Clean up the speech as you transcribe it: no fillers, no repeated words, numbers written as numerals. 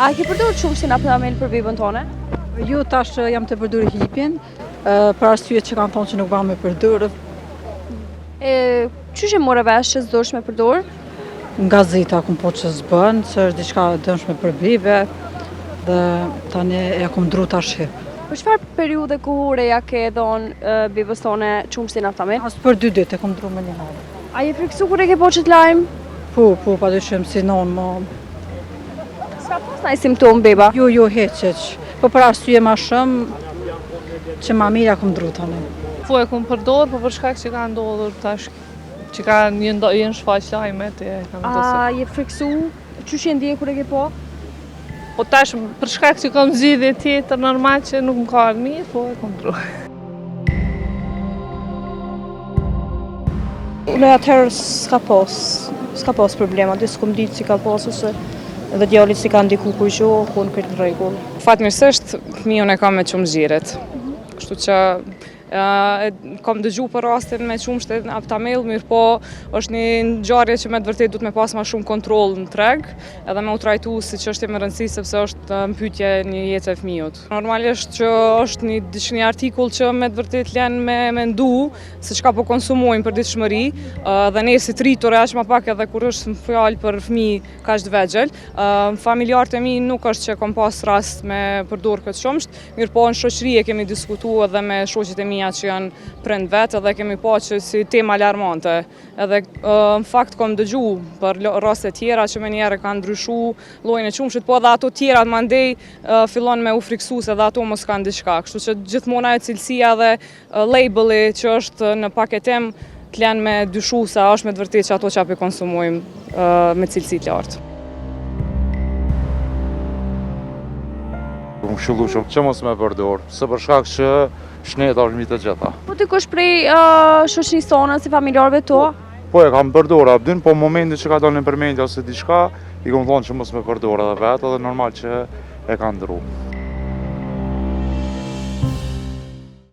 A ke përdorur qumështin Aptamil për bebën tone? Jo, tash jam tu përdor hipin, për arsye që kanë thonë që nuk ban me përdor. E, qysh e more vesh që s'duhesh me përdor? Në gazeta kom pa që s'bën, se është diçka e dëmshme për bebe, dhe tani e kom ndru tash hip. Për çfarë periudhe kohore ja ke dhonë bebës tone qumështin Aptamil? As për dy ditë e kom ndru menjëherë. A je frikësu kur e ke pa qët lajm? Po, po, pa dyshim, si nonë, mo. S'ka pas naj simptom beba? Jo, jo, hiç, hiç. Po për arsye ma shumë, që ma mirë ja kom ndru tani. Po e kom përdor, po për shkak që ka ndodhur tash, që ka një ndo, jenë shfaq lajmet e kam A je frikësu? Qysh je ndje kur e ke pa? Po tash, për shkak që kam zgjidhje tjetër, normal që nuk më ka ardhë mirë, po e kom ndru. Unë atëherë s'ka pas, s'ka pas problema, dhe s'kom ditë si ka pas, ose edhe djalit s'i ka ndiku kurgjo, kon krejt në rregull. Fatmirësisht, fëmijën e kam me qumësht gjirit. Kështu që e kam dëgju për rastin me qumështin Aptamil, mirëpo është një ngjarje që me të vërtetë duhet me pas ma shumë kontroll në treg, edhe me u trajtu si çështje me rëndësi sepse është në pyetje një jetë e fëmijës. Normalisht që është një diç një artikull që me të vërtetë len me mendu se çka po konsumojmë përditshmëri, dhe ne si të rritur e aq ma pak edhe kur është fjalë për fëmijë kaq të vegjël. Familjarët e mi nuk është që kom pas rast me përdor këtë qumësht, mirëpo në shoqëri e kemi diskutu edhe me shoqet e mia që janë prind vetë edhe kemi pa që si temë alarmante. Edhe në fakt kom dëgju për raste tjera që menjëherë kanë ndryshu llojin e qumështit, po edhe ato tjerat mandej fillon me u friksu se edhe ato mos kanë diçka. Kështu që gjithmonë ajo cilësia dhe labeli që është në paketim të len me dyshu se a është me të vërtetë që ato që po i konsumojmë me cilësi të lartë. Më këshillu shumë që mos me përdor, se për shkak që shneta është mbi të gjitha. Po dikush prej shoqërisë tonë, si familjarëve tu? Po e kam përdor abdyn, po në momentin që ka dalë në përmendje ose diçka, i kom thonë që mos me përdor edhe vetë, edhe normal që e ka ndru.